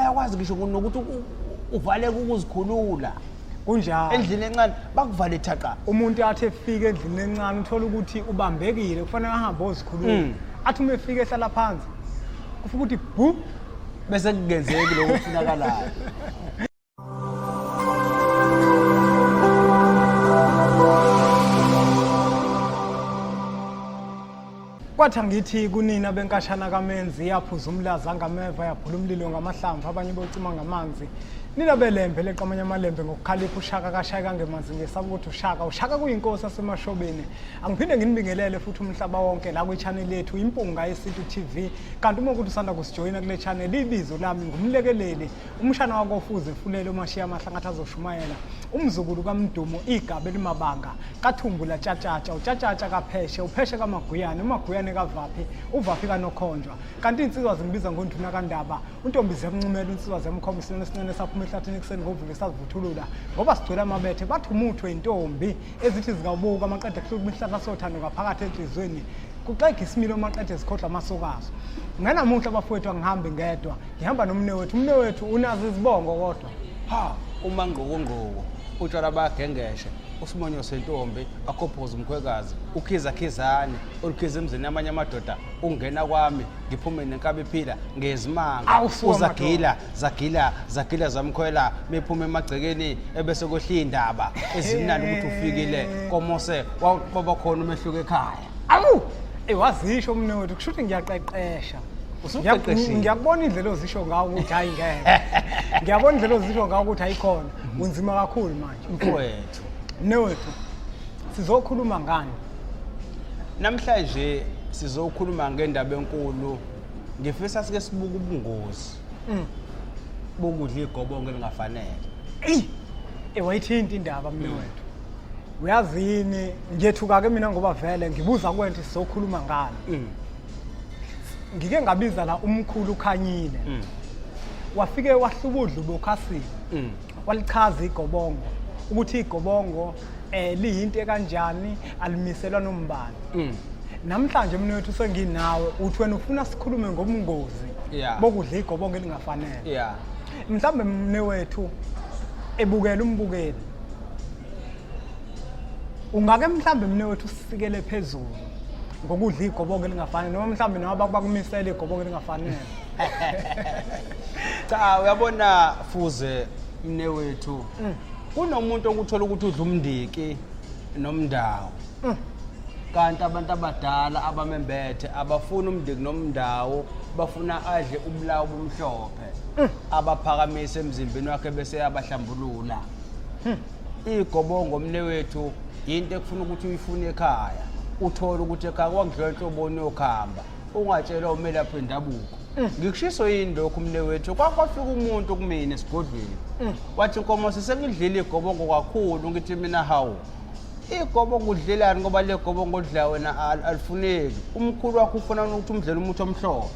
Bayakwazi ngisho nokuthi uvaleke ukuzikhulula. Kunjalo. Endlini encane bakuvale thaqa. Umuntu athi efika endlini encane uthola ukuthi ubambekile kufanele ahambe ozikhulula. Athi uma efika ehlala phansi kufika ukuthi bhu bese kungenzeki lokho okufunakalayo. Kwathi angithi kunina benkashana kaMenzi yaphuza umlaza ngameva yaphula umlilo ngamahlamvu abanye bocima ngamanzi. Nina belembe leqamanye amalembe ngokukhalipha ushaka kashaya kangemanzi ngesaba ukuthi ushaka ushaka kuyinkosi asemashobeni. Angiphinde nginibingelele futhi umhlaba wonke la kwi-channel yethu Impunga Yesintu TV. Kanti uma ukuthi usanda kusijoyina kule channel ibizo lami ngumlekeleli umshana wakofuze fulele umashiya amahlangathi azoshumayela umzukulu kaMdumo igaba elimabanga kathumbu latshatshatsha utshatshatsha kapheshe upheshe kamaguyane umaguyane kavaphi uvaphi kanokhonjwa kanti iy'nsizwa zimbiza ngonduna kandaba untombi ziyamncumela insizwa ziyamkhomba isilwane esincane saphuma ehlathini ekuseni ngovuke sazivuthulula ngoba sigcwele amabethe bathi umuthwe intombi ezithi zingawubuka amaqede kuhluka imihlahla sothando ngaphakathi enhliziyweni kuxega isimilo amaqede zikhohlwa amasokazo nganamuhla bafowethu angihambi ngedwa ngihamba nomnewethu umnewethu unazo izibongo kodwa ha uma ngqokongqoko utshwala bagengeshe usimonyo sentombi akhophoza umkhwekazi ukhiza khizane olukhiza emzini amanye amadoda ungena kwami ngiphume nenkabi iphila ngezimanga uzagila zagila zagila zamkhwela mephuma emagcekeni ebese kwehla indaba ezimnandi ukuthi ufikile komose waba khona umehluko ekhaya awu ewazisho umnewethu kusho ukuthi ngiyaqeqesha Usuqeqeshiwe. Ngiyakubona indlela ozisho ngawo ukuthi hayi ngeke. Ngiyabona indlela ozisho ngawo ukuthi ayikhona. Unzima kakhulu manje. Mfowethu. Mnewethu sizokhuluma ngani? Namhlanje sizokhuluma ngendaba enkulu. Ngifisa sike sibuke ubungozi. Bokudla igobongo elingafanele. Eyi, ewayithinta indaba mnewethu. Uyazi yini ngiyethuka-ke mina ngoba vele ngibuza kwento sizokhuluma ngani. Ngike ngabiza la umkhulu uKhanyile. Wafike wahlubudla ubukhasini. Walichaza igobongo ukuthi igobongo liyinto ekanjani alimiselwa nombani. Namhlanje mina wethu senginawe uthi wena ufuna sikhulume ngobungozi bokudla igobongo elingafanele. Mhlambe mne wethu ebukela umbukeli. Ungake mhlambe mne wethu usikele phezulu ngokudla igobongo elingafanele noma mhlambe noma bakumisela igobongo elingafanele. Cha uyabona Fuze mne wethu. Kunomuntu okuthola ukuthi udla umndiki nomndawo. Kanti abantu abadala abamembethe abafuna umndiki nomndawo bafuna adle ubulawo bomhlophe. Abaphakamise emzimbeni wakhe bese yabahlambulula. Igobongo mne wethu into ekufuna ukuthi uyifune ekhaya. Uthole ukuthi ekhaya kwakudliwa inhloboni yokhamba. Ungatshelwa umelaphi wendabuko. Ngikushiso yini lokhu mne wethu? Kwakwafika umuntu kumina esigodlweni. Wathi Nkomo sesengidlile igobongo kakhulu ngithi mina hawu. Igobongo udlelani ngoba le gobongo odla wena alifuneki. Umkhulu wakho ufuna ukuthi umdlele umuthi omhlophe.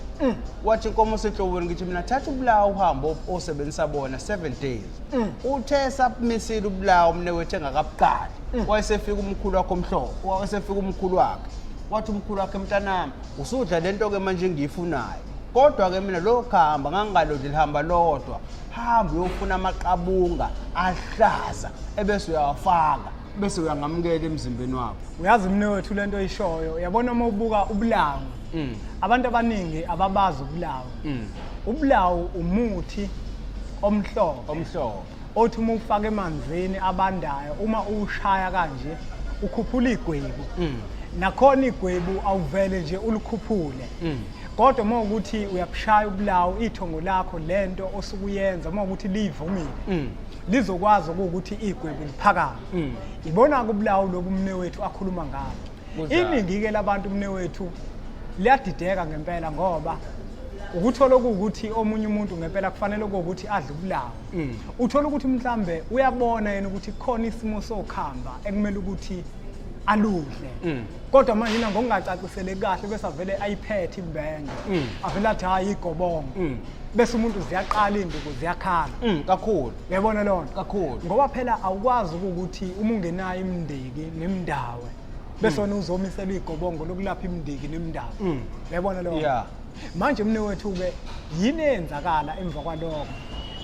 Wathi Nkomo senhloboni ngithi mina thatha ubulawo uhambe osebenzisa bona 7 days. Uthe sabumisile ubulawo mne wethu engakabuqali. Wayesefika umkhulu wakhe omhlophe, wayesefika umkhulu wakhe. Wathi umkhulu wakhe mntanami usudla lento ke manje engiyifunayo. Kodwa ke mina lo khamba ngangingalodli lihamba lodwa. Hamba uyofuna amaqabunga ahlaza ebese uyawafaka bese uyangamukela emzimbeni wakho. Uyazi mne wethu lento oyishoyo uyabona uma ubuka ubulawu. Abantu abaningi ababazi ubulawu. Ubulawu umuthi omhlophe. Omhlophe. Othi uma ufaka emanzini abandayo uma uwushaya kanje ukhuphula igwebu. Nakhona igwebu awuvele nje ulikhuphule. Kodwa uma ukuthi uyabushaya ubulawu ithongo lakho lento osukuyenza uma ukuthi liyivumile. Lizokwazi ukuthi igwebu liphakame. Ibona kubulawu lobu mne wethu akhuluma ngabo. Iningi ke labantu mne wethu liyadideka ngempela ngoba ukuthola ukuthi omunye umuntu ngempela kufanele ukuthi adle ubulawu. Uthola ukuthi mhlambe uyabona yena ukuthi khona isimo sokhamba ekumele ukuthi aludle. Kodwa manje yena ngokungacacisele kahle bese avele ayiphethe imbenge. Avele athi hayi igobongo. Bese umuntu ziyaqala induku ziyakhala. Kakhulu. Uyabona lona? Kakhulu. Ngoba phela awukwazi ukuthi uma ungenayo imindiki nemindawe bese wena uzomisela igobongo lokulapha imindiki nemindawe. Uyabona lona? Manje mnewethu-ke yini eyenzakala emva kwaloko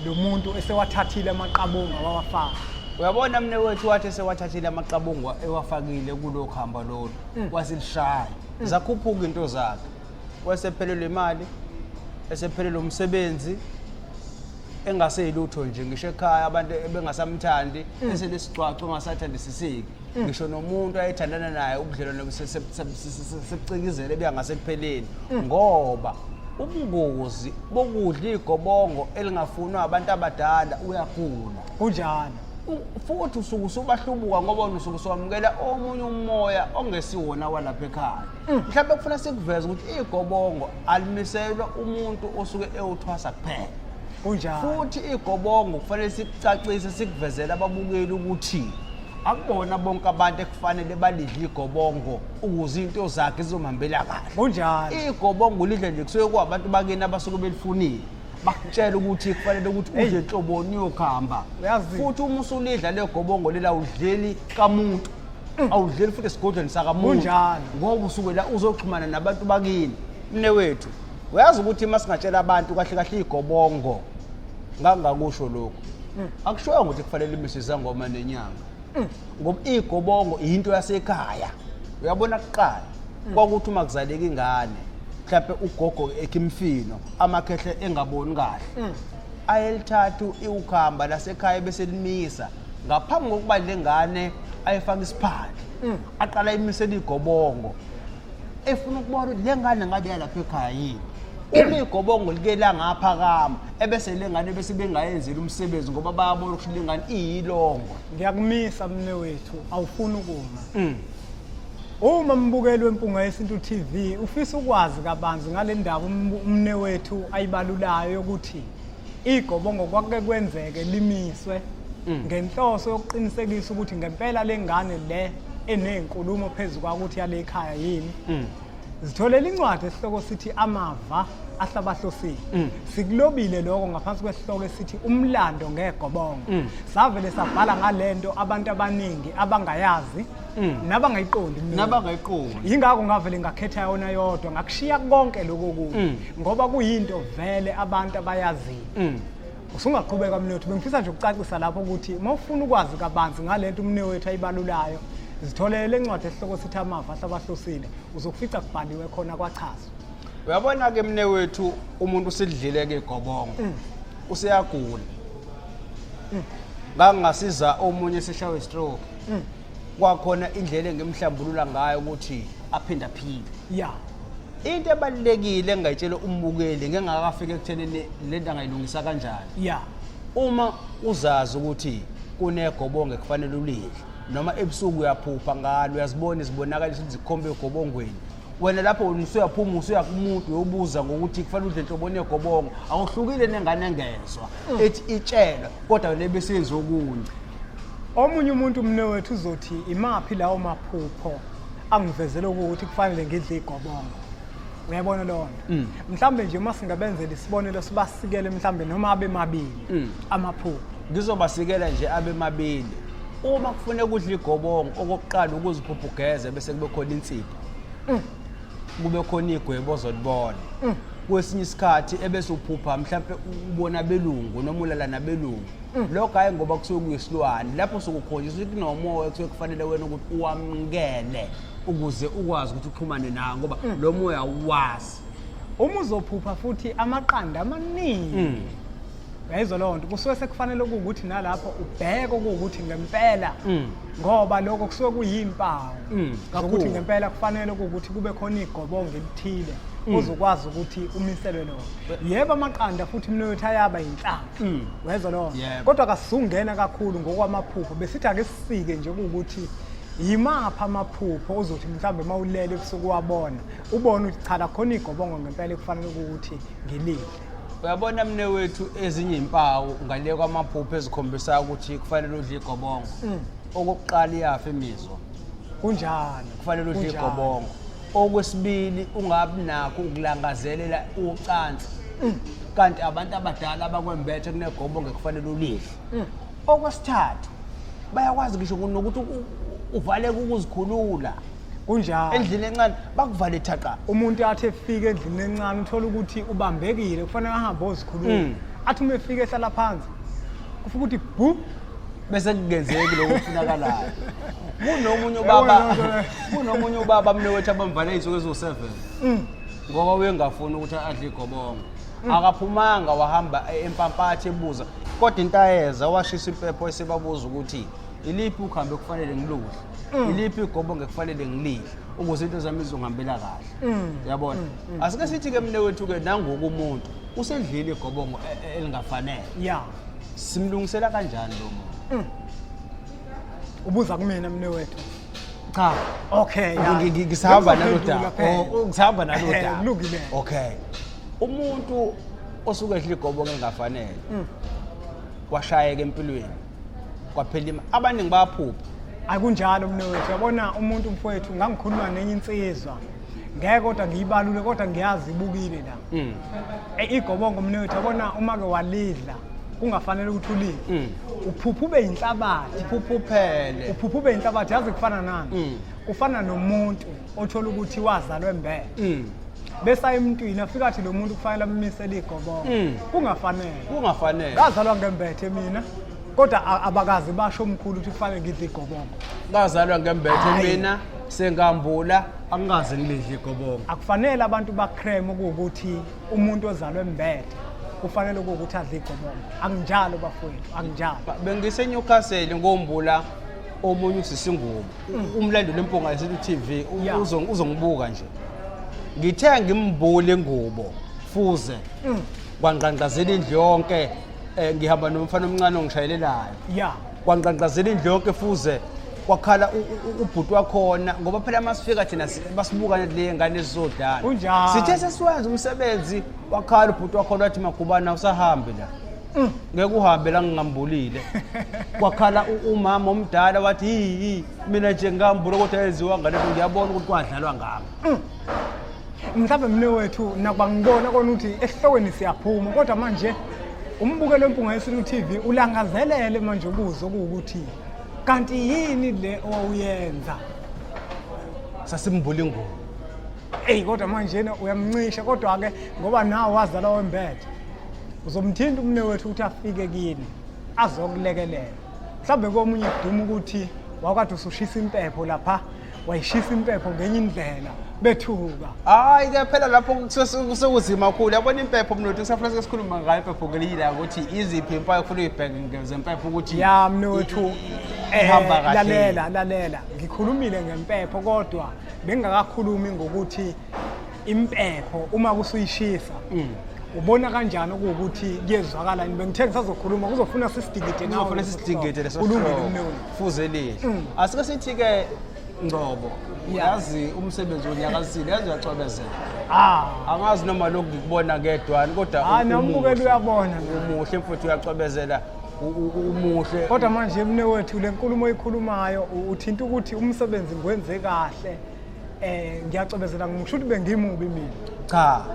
lo muntu esewathathile amaqabunga wawafaka? Uyabona mnewethu, wathi esewathathile amaqabunga ewafakile kulo khamba lolu, wasilishaya, zakhuphuka into zakhe, wesephelelwe imali, esephelelwe umsebenzi, engaseyilutho nje, ngisho ekhaya abantu ebengasamthandi, esenesigcwagcwa engasathandisiseki, ngisho nomuntu ayethandana naye ubudlelwane sebucikizele ebuya ngasekupheleni, ngoba ubungozi bokudla igobongo elingafunwa abantu abadala, uyagula. Kunjalo. Futhi usuke usubahlubuka, ngoba wena usuke usuwamukela omunye umoya ongesiwona walapha ekhaya. Mhlawumbe kufuna sikuveze ukuthi igobongo alimiselwa umuntu osuke ewuthwasa kuphela. Kunjalo. Futhi igobongo kufanele sikucacise, sikuvezele ababukeli ukuthi akubona bonke abantu ekufanele balidle igobongo ukuze into zakhe zizomhambela kahle. Kunjalo. Igobongo lidle nje kusuke kuwabantu bakini abasuke belifunile, bakutshela ukuthi kufanele ukuthi udle nhloboni yokhamba. Uyazi. Futhi uma usulidla le gobongo lela, awudleli kamuntu, awudleli futhi esigodlweni sakamuntu. Kunjalo. Ngoba usuke la uzoxhumana nabantu bakini. Mnewethu, uyazi ukuthi uma singatshela abantu kahle kahle igobongo, ngangakusho lokhu, akushoyo ukuthi kufanele imise izangoma nenyanga, ngoba igobongo into yasekhaya. Uyabona, kuqala kwakuthi uma kuzaleka ingane, mhlawumbe ugogo ekimfino, amakhehle engaboni kahle, ayelithatha iwukhamba lasekhaya bese limisa ngaphambi kokuba le ngane ayifake isiphandle, aqala imisele igobongo, efuna ukubona ukuthi le ngane ngabe yalapha ekhaya yini. Uma igobongo like langaphakama, ebese le ngane bese bengayenzeli umsebenzi, ngoba bayabona ukuthi le ngane iyilongo. Ngiyakumisa mnewethu, awufuni ukuma. Uma mbukeli weMpunga Yesintu TV ufisa ukwazi kabanzi ngale ndaba umnewethu ayibalulayo yokuthi igobongo kwakuke kwenzeke limiswe ngenhloso yokuqinisekisa ukuthi ngempela le ngane le eney'nkulumo phezu kwakuthi yale ekhaya yini, zitholela incwadi esihloko sithi Amava Ahlabahlosile. Sikulobile lokho ngaphansi kwesihloko esithi Umlando Ngegobongo. Savele sabhala ngalento abantu abaningi abangayazi nabangayiqondi mina. Nabangayiqondi. Yingakho ngavele ngakhetha yona yodwa, ngakushiya konke lokho kunye, ngoba kuyinto vele abantu abayaziyo. Usungaqhubeka mnewethu. Bengifisa nje ukucacisa lapho ukuthi uma ufuna ukwazi kabanzi ngalento umnewethu ayibalulayo, zitholele le ncwadi esihloko sithi Amava Ahlabahlosile, uzokufica kubhaliwe khona kwachazwa. Uyabona-ke mnewethu, umuntu usidlile-ke igobongo, useyagula. Ngangingasiza omunye eseshawe stroke, kwakhona indlela engimhlambulula ngayo ukuthi aphinde aphile. Into ebalulekile engingayitshela umbukeli ngengakafika ekuthenini le nto angayilungisa kanjani, uma uzazi ukuthi kunegobongo ekufanele ulidle, noma ebusuku uyaphupha ngalo, uyazibona izibonakaliso ukuthi zikhomba egobongweni, wena lapho wena usuyaphuma usuya kumuntu uyobuza ngokuthi kufanele udle nhloboni yegobongo, awuhlukile nengane engezwa ethi itshelwe kodwa le besenza okunye. Omunye umuntu mnewethu uzothi imaphi lawo maphupho angivezele ukuthi kufanele ngidle igobongo? Uyayibona leyo nto? Mhlawumbe nje uma singabenzela isibonelo, sibasikele mhlawumbe noma abe mabili amaphupho. Ngizobasikela nje abe mabili. Uma kufuneka udla igobongo, okokuqala ukuziphupha ugeze, bese kube khona insipho, kube khona igwebo ozolibona. Kwesinye isikhathi ebese uphupha mhlawumbe ubona belungu noma ulala nabelungu. Lokho hhayi, ngoba kusuke kuyisilwane lapho usuke ukhonjiswa ukuthi kunomoya kusuke kufanele wena ukuthi uwamukele ukuze ukwazi ukuthi uxhumane nawo, ngoba lo moya awuwazi. Uma uzophupha futhi amaqanda amaningi, uyayizwa leyo nto, kusuke sekufanele kuwukuthi nalapho ubheke kuwukuthi ngempela, ngoba lokho kusuke kuyimpawu zokuthi Kakhulu. ngempela kufanele kuwukuthi kube khona igobongo elithile ozokwazi ukuthi umiselwe lona. Yebo, amaqanda futhi mnewethu ayaba yinhlanhla, uyayizwa leyo nto? Yebo. Kodwa kasizungena kakhulu ngokwamaphupho, besithi ake sisike nje kuwukuthi yimaphi amaphupho ozothi mhlawumbe uma ulele ebusuku wabona, ubone ukuthi cha, la khona igobongo ngempela ekufanele ukuthi ngilidle. Uyabona mnewethu, ezinye iy'mpawu ngale kwamaphupho ezikhombisa ukuthi kufanele udle igobongo, okokuqala iyafa imizwa. Kunjalo. Kufanele udle Kunjalo. igobongo. Okwesibili, ungabi nakho ukulangazelela ucansi, kanti abantu abadala abakwembethe kunegobongo ekufanele ulidle. Okwesithathu, bayakwazi ngisho nokuthi uvaleke ukuzikhulula. Kunjalo. Endlini encane bakuvale thaqa. Umuntu athi efika endlini encane uthola ukuthi ubambekile, kufanele ahambe ozikhuluma. Athi uma efika ehlala phansi kufika ukuthi bhu, bese kungenzeki lokho okufunakalayo. Kunomunye ubaba, kunomunye ubaba mnewethu abamvale izinsuku eziwu-7 ngoba uyengafuni ukuthi adle igobongo. Akaphumanga, wahamba empampathi ebuza, kodwa into ayeza washisa impepho esebabuza ukuthi iliphi ukhambi ekufanele ngiludle, iliphi igobongo ekufanele ngilidle ukuze into zami izongihambela kahle. Yabona, asike sithi-ke mnewethu-ke nangoku umuntu usedlile igobongo elingafanele, simlungisela kanjani lo muntu? Ubuza kumina, mnewethu? Cha. Okay, ya. Ngisahamba nalo Ngizophendula daba. phela. Oh, ngisahamba nalo daba. Kulungile. Okay, umuntu osuke edla igobongo elingafanele washayeka empilweni, kwaphela abaningi bayaphupha. Akunjalo, mnewethu. Yabona umuntu, mfowethu, ngangikhuluma nenye insizwa, ngeke kodwa ngiyibalule, kodwa ngiyazi ibukile la. Igobongo, mnewethu, yabona uma ke walidla kungafanele ukuthi ulidle, uphupha ube yinhlabathi. Uphuphuphele. Uphupha ube yinhlabathi. Yazi kufana nani? Kufana nomuntu othola ukuthi wazalwa embele, bese aye emntwini, afika athi lo muntu kufanele ammisele igobongo kungafanele. Kungafanele. Ngazalwa ngembethe mina, kodwa abakazi basho omkhulu ukuthi kufanele ngidle igobongo. Ngazalwa ngembethe. Hhayi. Mina sengambula, angikaze ngilidle igobongo. Akufanele abantu bakreme okuwukuthi umuntu ozalwe embethe kufanele kuwukuthi adle igobongo. Akunjalo, bafowethu, akunjalo. Bengise-Newcastle ngombula omunye usisingubo, umlandeli wempunga yesintu TV, uzongibuka nje. Ngithe ngimbule ingubo, fuze kwangqangqazela indlu yonke. Ngihamba nomfana omncane ongishayelelayo. Kwangqangqazela indlu yonke, fuze kwakhala ubhuti wakhona, ngoba phela masifika thina basibuka le ngane ezizodlala. Kunjalo. Sithe sesiwenza umsebenzi, wakhala ubhuti wakhona, wathi, "Magubana, usahambe la, ngeke uhambe la ngingambulile." Kwakhala umama omdala, wathi, "Yi mina nje ngambula, kodwa yenziwa ngale nto, ngiyabona ukuthi kwadlalwa ngami." Mhlawumbe, mnewethu, nakuba ngibona kona ukuthi esihlokweni siyaphuma, kodwa manje umbukelo wempunga yesintu TV ulangazelele manje ukuzwa okuwukuthi kanti yini le owawuyenza. Sasimbula ingubo. Eyi, kodwa manje yena uyamncisha, kodwa-ke ngoba nawe wazalwa wembethe, uzomthinta umnewethu ukuthi afike kini azokulekelela. Mhlawumbe komunye kuduma ukuthi wakade usushisa impepho lapha, wayishisa impepho ngenye indlela, bethuka. Hayi ke phela, lapho kusekuzima kakhulu. Yabona impepho, mnotho, kusafuna sike sikhuluma ngayo impepho ngelinye ilanga, ukuthi iziphi impawu ufuna uyibheke zempepho ukuthi Ya, mnewethu, ihamba kahle. Lalela, lalela, ngikhulumile ngempepho, kodwa bengingakakhulumi ngokuthi impepho uma kusuyishisa ubona kanjani okuwukuthi kuyezwakala yini. Bengithe ngisazokhuluma, kuzofuna sisidingide nawe Kuzofuna leso sisidingide sihloko. leso Kulungile, sihloko. mnewethu. Fuze lihle. Asike sithi-ke, Ngcobo, yazi umsebenzi wonyakazisile, yazi uyacwebezela. Ah. Angazi noma lokhu ngikubona ngedwani, kodwa Ah, nombukeli umuhle. uyabona. Umuhle, mfowethu, uyacwebezela, umuhle. Kodwa manje, mnewethu, le nkulumo oyikhulumayo uthinta ukuthi umsebenzi ngiwenze kahle, ngiyacwebezela, ngisho ukuthi bengimubi mina. Cha,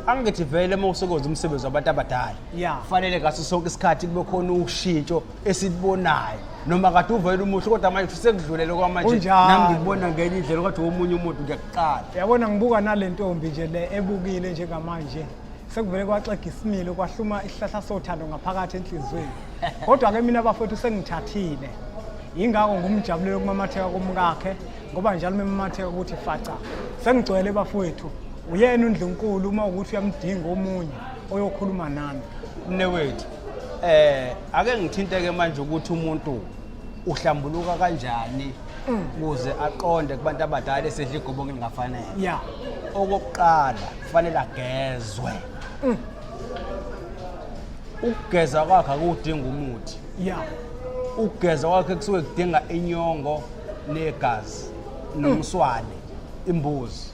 angithi vele uma usebenza umsebenzi wabantu abadala, kufanele ngaso sonke isikhathi kube khona ushintsho esilibonayo. Noma kade uvele umuhle, kodwa manje sekudlulele kwamanje. Kunjalo. Nami ngikubona ngenye indlela, kodwa omunye umuntu ngiyakuqala. Uyabona, ngibuka nale ntombi nje le ebukile njengamanje, sekuvele kwaxega isimilo, kwahluma isihlahla sothando ngaphakathi enhliziyweni. Kodwa-ke mina, bafowethu, sengithathile, yingakho ngumjabulelo ukumamatheka komkakhe, ngoba njalo uma emamatheka ukuthi faca, sengigcwele, bafowethu. Uyena undlunkulu, uma ukuthi uyamdinga omunye oyokhuluma nami. Mnewethu, ake ngithinteke manje ukuthi umuntu uhlambuluka kanjani ukuze aqonde kubantu abadala esedla igobongo elingafanele. Okokuqala, kufanele agezwe. Ukugeza kwakhe akudinga umuthi. Ukugeza kwakhe kusuke kudinga inyongo negazi nomswane, imbuzi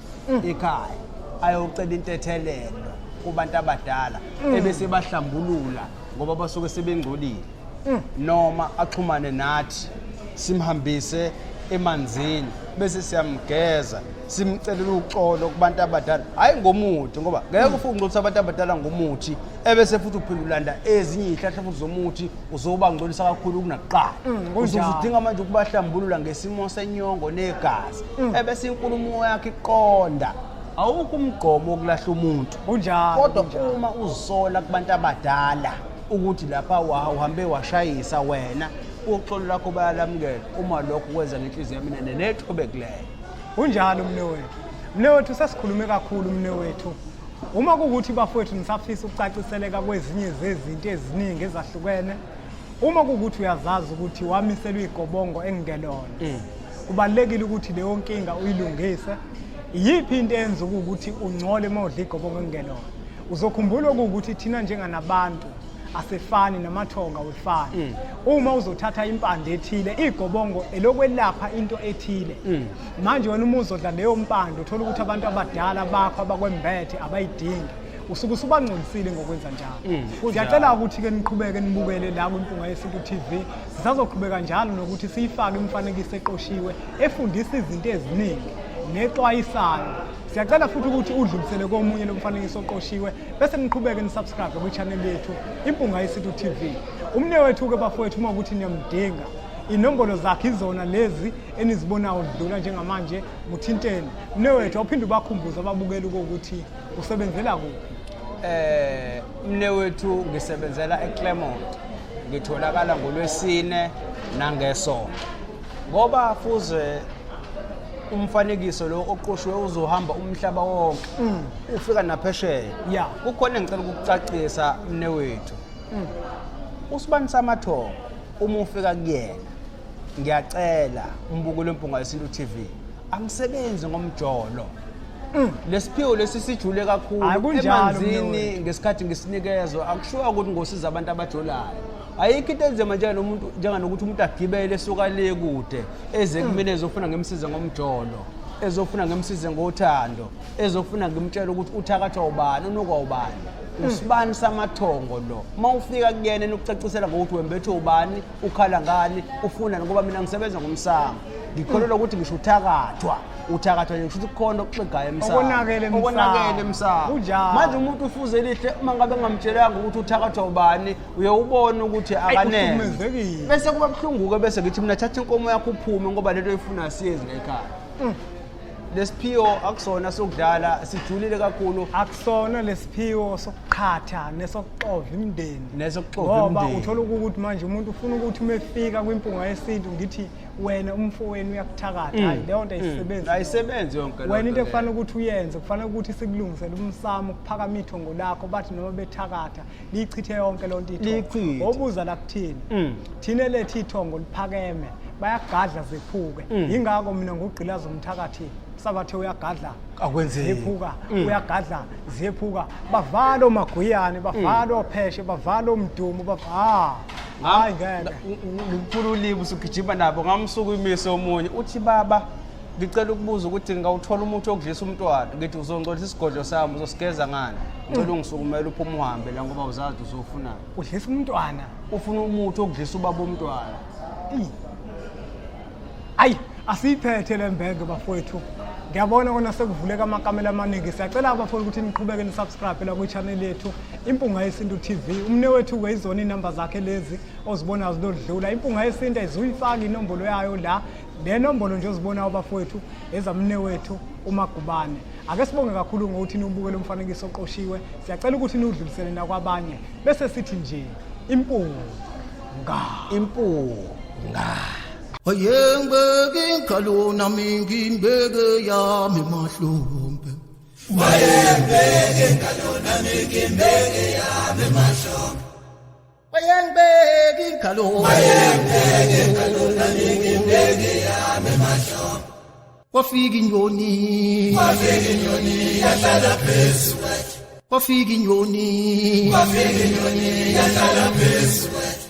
ekhaya, ayocela intethelelo kubantu abadala, ebese bahlambulula, ngoba basuke sebengcolile. Noma axhumane nathi, simhambise. emanzini bese siyamgeza simcelela uxolo kubantu abadala hhayi ngomuthi ngoba ngeke ufike ungcolisa abantu abadala ngomuthi ebese futhi uphinde ulanda ezinye iy'hlahla futhi zomuthi uzobangcolisa kakhulu kunakuqala Kunjalo. Udinga manje ukubahlambulula ngesimo senyongo negazi ebese inkulumo yakho iqonda awukho umgqomo wokulahla umuntu. Kunjalo. Kodwa kunjalo. uma uzisola kubantu abadala ukuthi lapha uhambe washayisa wena uxolo lwakho bayalamukela uma lokho kwenza ngenhliziyo yami nethobekileyo. Kunjalo mnewethu. Mnewethu sesikhulume kakhulu mnewethu. Uma kuwukuthi bafowethu nisafisa ukucaciseleka kwezinye zezinto eziningi ezahlukene, uma kuwukuthi uyazazi ukuthi wamiselwa igobongo engelona, kubalulekile ukuthi leyo nkinga uyilungise. Iyiphi into eyenza ukuthi ungcole uma udla igobongo engelona? Uzokhumbula ukuthi thina njenganabantu asefani namathonga awefani. Uma uzothatha impande ethile, igobongo elokwelapha into ethile. Manje wena uma uzodla leyo mpande uthola ukuthi abantu abadala bakho abakwembethe abayidingi. Usuke usubangcolisile ngokwenza njalo. Siyacela ukuthi-ke niqhubeke nibukele la kwiMpunga Yesintu TV. Sisazoqhubeka njalo nokuthi siyifake imifanekiso eqoshiwe efundisa izinto eziningi nexwayisayo. Siyacela futhi ukuthi udlulisele komunye lo mfanekiso oqoshiwe bese niqhubeke nisubscribe kwi-channel yethu Impunga Yesintu TV. Umne wethu-ke bafowethu uma ukuthi niyamdinga, inombolo zakhe izona lezi enizibonayo dlula njengamanje, muthinteni. Mne wethu awuphinde ubakhumbuze ababukeli ukuthi usebenzela kuphi. Mne wethu ngisebenzela eClermont. Ngitholakala ngolwesine nangesonto. Ngoba fuze umfanekiso lo oqoshiwe uzohamba umhlaba wonke ufika naphesheya. Kukhona engicela ukukucacisa mne wethu. Usibani samathongo uma ufika kuyena, ngiyacela umbukeli weMpunga Yesintu TV, angisebenzi ngomjolo. Lesiphiwo lesi sijule kakhulu Hayi, kunjalo, emanzini mnewethu. ngesikhathi ngisinikezwa akushiwo ukuthi ngosiza abantu abajolayo. Ayikho into enzima njenganomuntu njenganokuthi umuntu agibele esuka le kude eze kumina ezofuna ngimsize ngomjolo, ezofuna ngimsize ngothando, ezofuna ngimtshele ukuthi uthakathwa ubani, unukwa ubani. Usibani samathongo lo. Uma ufika kuyena enokucacisela ngokuthi wembethe ubani, ukhala ngani, ufunani, ngoba mina ngisebenza ngomsamo. Ngikholelwa ukuthi ngisho uthakathwa, uthakathwa nje kusho ukuthi kukhona okuxegayo emsamo. Okonakele emsamo. Okonakele emsamo. Kunjalo. Manje umuntu ufuze elihle uma ngabe engamtshelanga ukuthi uthakathwa ubani, uyewubona ukuthi akanele. Uhlukumezekile. Bese kuba buhlungu-ke bese ngithi mina thatha inkomo yakho uphume ngoba lento oyifunayo siyezi la ekhaya. Lesiphiwo akusona sokudlala, sijulile kakhulu. Akusona lesiphiwo sokuqhatha nesokuxova imindeni. Nesokuxova Ngoba imindeni. uthola ukuthi manje umuntu ufuna ukuthi uma efika kwiMpunga Yesintu ngithi wena umfowenu uyakuthakatha. Hayi, leyo nto ayisebenzi. Ayisebenzi yonke leyo Wena into nto ekufanele leyo. ukuthi uyenze, kufanele ukuthi sikulungisele umsamo, ukuphakama ithongo lakho, bathi noma bethakatha liyichithe yonke loo nto ithongo. Liyichithe. Obuza la kuthini? Thina lethu ithongo liphakeme, bayagadla zephuke. Yingakho mina ngugqilaza umthakathi, sabathe uyagadla. Akwenzeki. Ziyephuka, uyagadla, ziyephuka. Bavala omaguyane, bavala opheshe, bavala omdumo, hayi ngeke. Ngikuphula ulimi usugijima nabo, ngamsuka imise omunye. Uthi baba, ngicela ukubuza ukuthi ngingawuthola umuthi wokudlisa umntwana. Ngithi uzongcolisa isigodlo sami, uzosigeza ngani? Ngicela ungisukumele uphume uhambe la ngoba uzazi uzofunani. Udlisa umntwana? Ufuna umuthi wokudlisa ubaba umntwana. Ayi, asiyiphethe le mbenge bafowethu. Ngiyabona kona sekuvuleka amakamelo amaningi. Siyacela abafowethu ukuthi niqhubeke nisubscribe la kwi-channel yethu Impunga Yesintu TV. Umne wethu-ke izona iy'namba zakhe lezi ozibonayo zilodlula. Impunga Yesintu ayizuyifaka inombolo yayo la. Le nombolo nje ozibonayo bafowethu ezamne wethu uMagubane. Ake sibonge kakhulu ngokuthi niwubukele umfanekiso oqoshiwe. Siyacela ukuthi niwudlulisele nakwabanye. Bese sithi nje impunga. Impunga. Ayengibeke ingalo nami ngimbeke yami mahlombe. Wayengibeke ingalo nami ngimbeke yami mahlombe. Wayengibeke ingalo. Wayengibeke ingalo nami ngimbeke yami mahlombe. Wafika inyoni. Wafika inyoni yahlala phezu kwethu. Wafika inyoni. Wafika inyoni yahlala phezu kwethu.